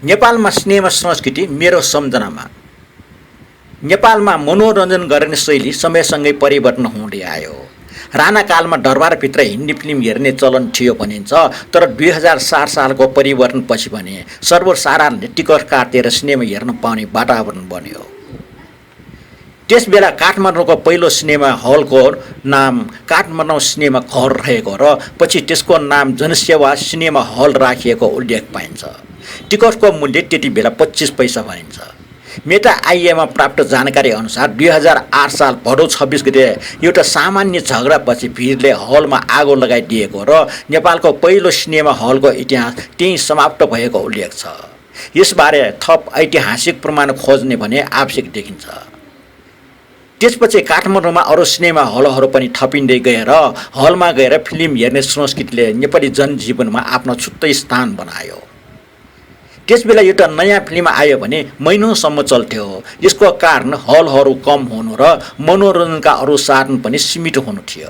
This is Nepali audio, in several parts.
नेपालमा सिनेमा संस्कृति मेरो सम्झनामा नेपालमा मनोरञ्जन गर्ने शैली समयसँगै परिवर्तन हुँदै आयो। राणाकालमा दरबारभित्र हिन्दी फिल्म हेर्ने चलन थियो भनिन्छ, तर 2007 सालको परिवर्तनपछि भने सर्वसाधारणले टिकट काटेर सिनेमा हेर्न पाउने वातावरण बन्यो। त्यसबेला काठमाडौँको पहिलो सिनेमा हलको नाम काठमाडौँ सिनेमा घर रहेको र पछि त्यसको नाम जनसेवा सिनेमा हल राखिएको उल्लेख पाइन्छ। टिकटको मूल्य त्यति बेला 25 पैसा भनिन्छ। मेटा आइएमा प्राप्त जानकारी अनुसार 2008 साल भदौ 26 गते एउटा सामान्य झगडापछि भिडले हलमा आगो लगाइदिएको र नेपालको पहिलो सिनेमा हलको इतिहास त्यही समाप्त भएको उल्लेख छ। यसबारे थप ऐतिहासिक प्रमाण खोज्ने भने आवश्यक देखिन्छ। त्यसपछि काठमाडौँमा अरू सिनेमा हलहरू पनि थपिँदै गएर हलमा गएर फिल्म हेर्ने संस्कृतिले नेपाली जनजीवनमा आफ्नो छुट्टै स्थान बनायो। त्यसबेला एउटा नयाँ फिल्म आयो भने महिनौसम्म चल्थ्यो। यसको कारण हलहरू कम हुनु र मनोरञ्जनका अरू साधन पनि सीमित हुनु थियो।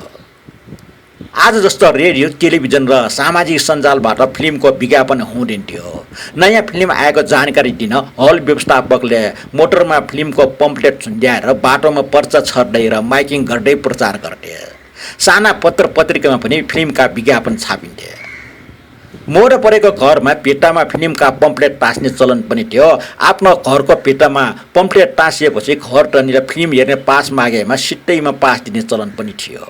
आज जस्तो रेडियो, टेलिभिजन र सामाजिक सञ्जालबाट फिल्मको विज्ञापन हुँदैन थियो। नयाँ फिल्म आएको जानकारी दिन हल व्यवस्थापकले मोटरमा फिल्मको पम्फलेट झुन्ड्याएर बाटोमा पर्चा छर्दै र माइकिङ गर्दै प्रचार गर्थे। साना पत्र पत्रिकामा पनि फिल्मका विज्ञापन छापिन्थे। मोड परेको घरमा भित्तामा फिल्मका पम्फलेट टाँस्ने चलन पनि थियो। आफ्नो घरको भित्तामा पम्फलेट टाँसिएपछि घर टनेर फिल्म हेर्ने पास मागेमा सित्तैमा पास दिने चलन पनि थियो।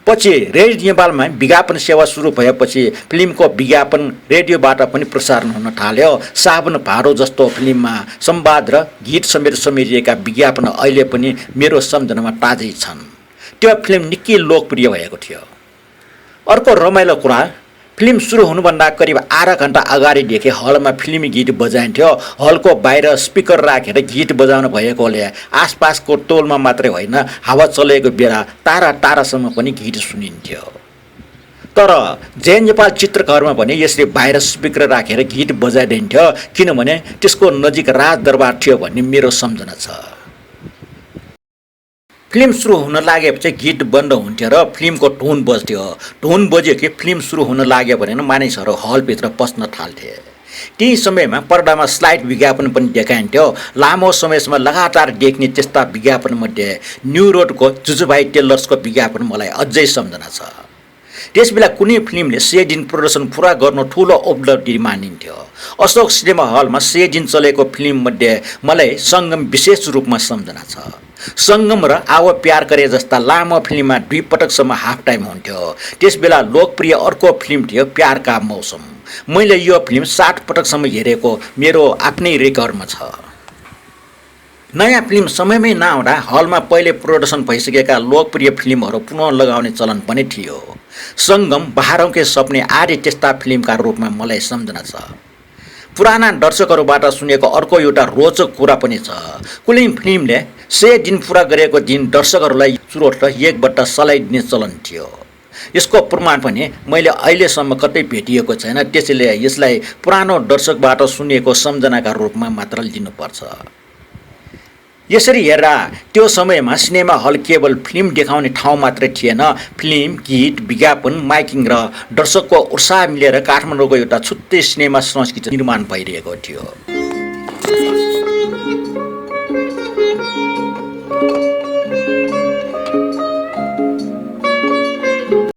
पछि रेडियो नेपालमा विज्ञापन सेवा सुरु भएपछि फिल्मको विज्ञापन रेडियोबाट पनि प्रसारण हुन थाल्यो। साबुन भारो जस्तो फिल्ममा संवाद र गीत समेत समेटिएका विज्ञापन अहिले पनि मेरो सम्झनामा ताजै छन्। त्यो फिल्म निकै लोकप्रिय भएको थियो। अर्को रमाइलो कुरा, फिल्म सुरु हुनुभन्दा करिब आधा घन्टा अगाडिदेखि हलमा फिल्मी गीत बजाइन्थ्यो। हलको बाहिर स्पिकर राखेर गीत बजाउनु भएकोले आसपासको टोलमा मात्रै होइन, हावा चलेको बेला टाढा टाढासम्म पनि गीत सुनिन्थ्यो। तर जय नेपाल चित्रघरमा पनि यसले बाहिर स्पिकर राखेर गीत बजाइदिन्थ्यो, किनभने त्यसको नजिक राजदरबार थियो भन्ने मेरो सम्झना छ। फिल्म सुरु हुन लागेपछि गीत बन्द हुन्थ्यो र फिल्मको धुन बज्थ्यो। धुन बज्यो कि फिल्म सुरु हुन लाग्यो भने मानिसहरू हलभित्र पस्न थाल्थे। त्यही समयमा पर्दामा स्लाइड विज्ञापन पनि देखाइन्थ्यो। लामो समयसम्म लगातार देख्ने त्यस्ता विज्ञापनमध्ये न्यू रोडको जुजुभाइ टेलर्सको विज्ञापन मलाई अझै सम्झना छ। त्यसबेला कुनै फिल्मले 100 दिन प्रदर्शन पुरा गर्नु ठुलो उपलब्धि मानिन्थ्यो। अशोक सिनेमा हलमा 100 दिन चलेको फिल्ममध्ये मलाई सङ्गम विशेष रूपमा सम्झना छ। सङ्गम र आव प्यार करे जस्ता लामो फिल्ममा 2 पटकसम्म हाफ टाइम हुन्थ्यो। त्यसबेला लोकप्रिय अर्को फिल्म थियो प्यार का मौसम। मैले यो फिल्म 60 पटकसम्म हेरेको मेरो आफ्नै रेकर्डमा छ। नयाँ फिल्म समयमै नआउँदा हलमा पहिले प्रदर्शन भइसकेका लोकप्रिय फिल्महरू पुनः लगाउने चलन पनि थियो। सङ्गम, बहारौँके सपने आदि त्यस्ता फिल्मका रूपमा मलाई सम्झना छ। पुराना दर्शकहरूबाट सुनेको अर्को एउटा रोचक कुरा पनि छ। कुनै फिल्मले 100 दिन पुरा गरेको दिन दर्शकहरूलाई चुरोट र 1 बट्टा सलाइदिने चलन थियो। यसको प्रमाण पनि मैले अहिलेसम्म कतै भेटिएको छैन। त्यसैले यसलाई पुरानो दर्शकबाट सुनेको सम्झनाका रूपमा मात्र लिनुपर्छ। यसरी हेर्दा त्यो समयमा सिनेमा हल केवल फिल्म देखाउने ठाउँ मात्रै थिएन। फिल्म, गीत, विज्ञापन, माइकिङ र दर्शकको उत्साह मिलेर काठमाडौँको एउटा छुट्टै सिनेमा संस्कृति निर्माण भइरहेको थियो।